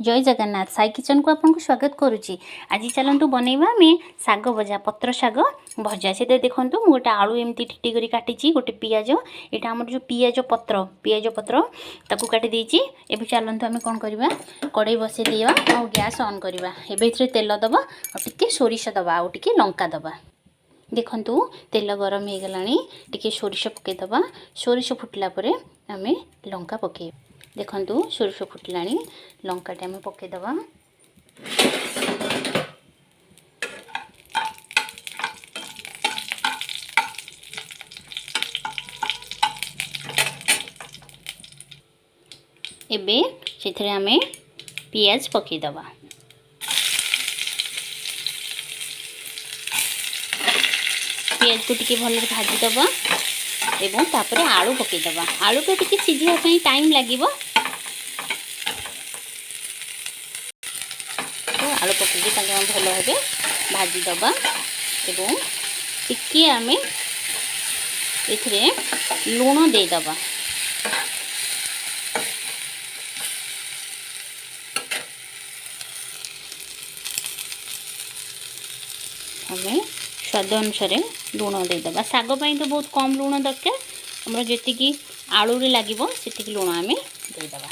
ଜୟ ଜଗନ୍ନାଥ। ସାଇ କିଚେନ୍କୁ ଆପଣଙ୍କୁ ସ୍ୱାଗତ କରୁଛି। ଆଜି ଚାଲନ୍ତୁ ବନେଇବା ଆମେ ଶାଗ ଭଜା, ପତ୍ର ଶାଗ ଭଜା। ସେଥିରେ ଦେଖନ୍ତୁ, ମୁଁ ଗୋଟେ ଆଳୁ ଏମିତି ଟିକି କରି କାଟିଛି, ଗୋଟେ ପିଆଜ, ଏଇଟା ଆମର ଯେଉଁ ପିଆଜ ପତ୍ର, ପିଆଜ ପତ୍ର ତାକୁ କାଟି ଦେଇଛି। ଏବେ ଚାଲନ୍ତୁ ଆମେ କ'ଣ କରିବା? କଡ଼େଇ ବସେଇ ଦେବା ଆଉ ଗ୍ୟାସ୍ ଅନ୍ କରିବା। ଏବେ ଏଥିରେ ତେଲ ଦେବା ଆଉ ଟିକେ ସୋରିଷ ଦେବା ଆଉ ଟିକେ ଲଙ୍କା ଦେବା। ଦେଖନ୍ତୁ, ତେଲ ଗରମ ହେଇଗଲାଣି। ଟିକେ ସୋରିଷ ପକାଇଦେବା। ସୋରିଷ ଫୁଟିଲା ପରେ ଆମେ ଲଙ୍କା ପକାଇବା। ଦେଖନ୍ତୁ, ସୋରିଷ ଫୁଟିଲାଣି, ଲଙ୍କାଟି ଆମେ ପକାଇଦେବା। ଏବେ ସେଥିରେ ଆମେ ପିଆଜ ପକାଇଦେବା। ପିଆଜକୁ ଟିକେ ଭଲରେ ଭାଜିଦେବା ଏବଂ ତାପରେ ଆଳୁ ପକାଇଦେବା। ଆଳୁଟା ଟିକେ ସିଝିବା ପାଇଁ ଟାଇମ୍ ଲାଗିବ। ତ ଆଳୁ ପକାଇକି ତାକୁ ଆମେ ଭଲ ଭାବେ ଭାଜିଦେବା ଏବଂ ଟିକିଏ ଆମେ ଏଥିରେ ଲୁଣ ଦେଇଦେବା। ଆମେ ସ୍ୱାଦ ଅନୁସାରେ ଲୁଣ ଦେଇଦେବା। ଶାଗ ପାଇଁ ତ ବହୁତ କମ୍ ଲୁଣ ଦରକାର। ଆମର ଯେତିକି ଆଳୁରେ ଲାଗିବ, ସେତିକି ଲୁଣ ଆମେ ଦେଇଦେବା।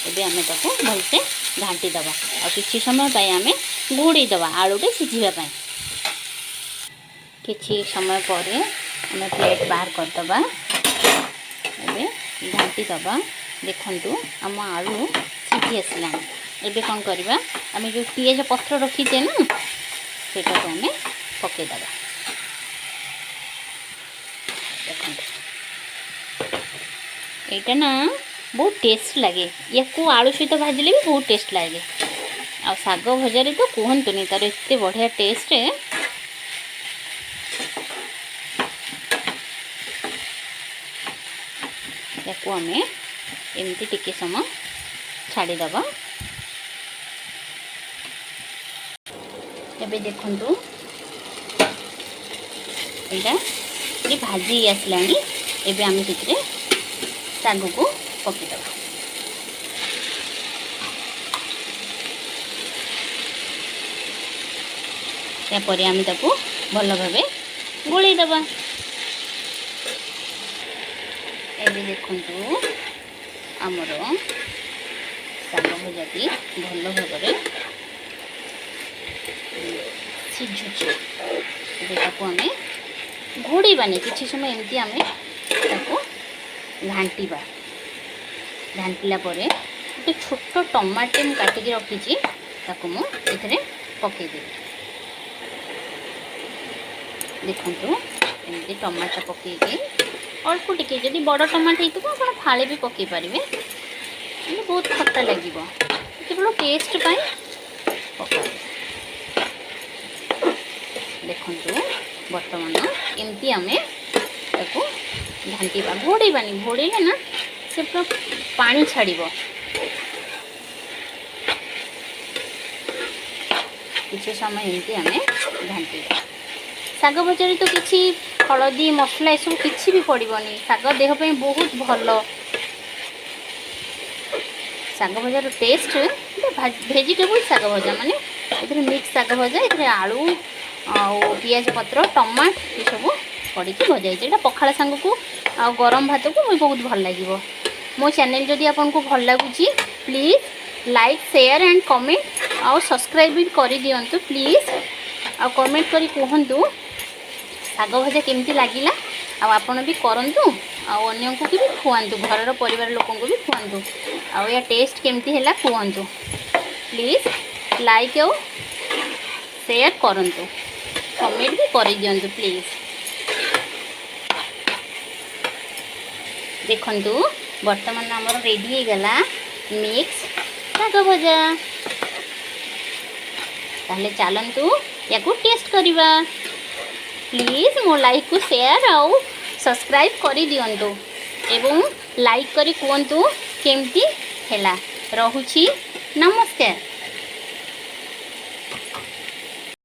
ଏବେ ଆମେ ତାକୁ ଭଲସେ ଘାଣ୍ଟି ଦେବା ଆଉ କିଛି ସମୟ ପାଇଁ ଆମେ ଘୋଡ଼େଇ ଦେବା ଆଳୁଟେ ସିଝିବା ପାଇଁ। କିଛି ସମୟ ପରେ ଆମେ ପ୍ଲେଟ୍ ବାହାର କରିଦେବା। ଏବେ ଘାଣ୍ଟି ଦେବା। ଦେଖନ୍ତୁ, ଆମ ଆଳୁ ସିଝି ଆସିଲାଣି। ଏବେ କ'ଣ କରିବା? ଆମେ ଯେଉଁ ପିଆଜ ପତ୍ର ରଖିଛେ ନା, ସେଇଟାକୁ ଆମେ ପକାଇଦେବା। ଦେଖନ୍ତୁ, ଏଇଟା ନା ବହୁତ ଟେଷ୍ଟ ଲାଗେ। ୟାକୁ ଆଳୁ ସହିତ ଭାଜିଲେ ବି ବହୁତ ଟେଷ୍ଟ ଲାଗେ। ଆଉ ଶାଗ ଭଜାରେ ତ କୁହନ୍ତୁନି, ତାର ଏତେ ବଢ଼ିଆ ଟେଷ୍ଟ। ୟାକୁ ଆମେ ଏମିତି ଟିକେ ସମୟ ଛାଡ଼ିଦେବା। ଏବେ ଦେଖନ୍ତୁ, ଏଇଟା ଟିକେ ଭାଜି ହେଇ ଆସିଲାଣି। ଏବେ ଆମେ ସେଥିରେ ଶାଗକୁ ପକାଇଦେବା। ତାପରେ ଆମେ ତାକୁ ଭଲ ଭାବେ ଗୋଳେଇ ଦେବା। ଏବେ ଦେଖନ୍ତୁ, ଆମର ଶାଗ ଭଜାଟି ଭଲ ଭାବରେ ସିଝୁଛି। ଏବେ ତାକୁ ଆମେ ଘୋଡ଼େଇବାନି, କିଛି ସମୟ ଏମିତି ଆମେ ତାକୁ ଘାଣ୍ଟିବା। ଘାଣ୍ଟିଲା ପରେ ଗୋଟେ ଛୋଟ ଟମାଟୋ ମୁଁ କାଟିକି ରଖିଛି, ତାକୁ ମୁଁ ଏଥିରେ ପକାଇଦେବି। ଦେଖନ୍ତୁ, ଏମିତି ଟମାଟୋ ପକାଇକି ଅଳ୍ପ ଟିକେ, ଯଦି ବଡ଼ ଟମାଟୋ ହେଇଥିବ ଆପଣ ଫାଳେ ବି ପକାଇ ପାରିବେ, କିନ୍ତୁ ବହୁତ ଖଟା ଲାଗିବ। କେବଳ ଟେଷ୍ଟ ପାଇଁ ପକାଇବେ। ଦେଖନ୍ତୁ, ବର୍ତ୍ତମାନ ଏମିତି ଆମେ ତାକୁ ଘାଣ୍ଟିବା, ଘୋଡ଼େଇବାନି। ଘୋଡ଼େଇଲେ ନା ସେ ପୁରା ପାଣି ଛାଡ଼ିବ। କିଛି ସମୟ ଏମିତି ଆମେ ଘାଣ୍ଟିବା। ଶାଗ ଭଜାରେ ତ କିଛି ହଳଦୀ, ମସଲା ଏସବୁ କିଛି ବି ପଡ଼ିବନି। ଶାଗ ଦେହ ପାଇଁ ବହୁତ ଭଲ। ଶାଗ ଭଜାର ଟେଷ୍ଟ, ଭେଜିଟେବୁଲ୍ ଶାଗ ଭଜା ମାନେ ଏଥିରେ ମିକ୍ସ ଶାଗ ଭଜା। ଏଥିରେ ଆଳୁ ଆଉ ପିଆଜ ପତ୍ର, ଟମାଟ ଏସବୁ ପଡ଼ିକି ଭଜା ହେଇଛି। ଏଇଟା ପଖାଳ ସାଙ୍ଗକୁ ଆଉ ଗରମ ଭାତକୁ ବି ବହୁତ ଭଲ ଲାଗିବ। ମୋ ଚ୍ୟାନେଲ୍ ଯଦି ଆପଣଙ୍କୁ ଭଲ ଲାଗୁଛି, please like, share and comment ଆଉ ସବସ୍କ୍ରାଇବ୍ ବି କରିଦିଅନ୍ତୁ ପ୍ଲିଜ୍। ଆଉ କମେଣ୍ଟ କରି କୁହନ୍ତୁ ଶାଗ ଭଜା କେମିତି ଲାଗିଲା। ଆଉ ଆପଣ ବି କରନ୍ତୁ ଆଉ ଅନ୍ୟଙ୍କୁ ବି ଖୁଆନ୍ତୁ, ଘରର ପରିବାର ଲୋକଙ୍କୁ ବି ଖୁଆନ୍ତୁ। ଆଉ ୟା ଟେଷ୍ଟ କେମିତି ହେଲା କୁହନ୍ତୁ ପ୍ଲିଜ୍। ଲାଇକ୍ ଆଉ ସେୟାର କରନ୍ତୁ, କମେଣ୍ଟ ବି କରିଦିଅନ୍ତୁ ପ୍ଲିଜ୍। ଦେଖନ୍ତୁ, ବର୍ତ୍ତମାନ ଆମର ରେଡ଼ି ହେଇଗଲା ମିକ୍ସ ଶାଗ ଭଜା। ତାହେଲେ ଚାଲନ୍ତୁ ୟାକୁ ଟେଷ୍ଟ କରିବା। ପ୍ଲିଜ୍ ମୋ ଲାଇକ୍କୁ ସେୟାର ଆଉ ସବସ୍କ୍ରାଇବ୍ କରିଦିଅନ୍ତୁ ଏବଂ ଲାଇକ୍ କରି କୁହନ୍ତୁ କେମିତି ହେଲା। ରହୁଛି, ନମସ୍କାର।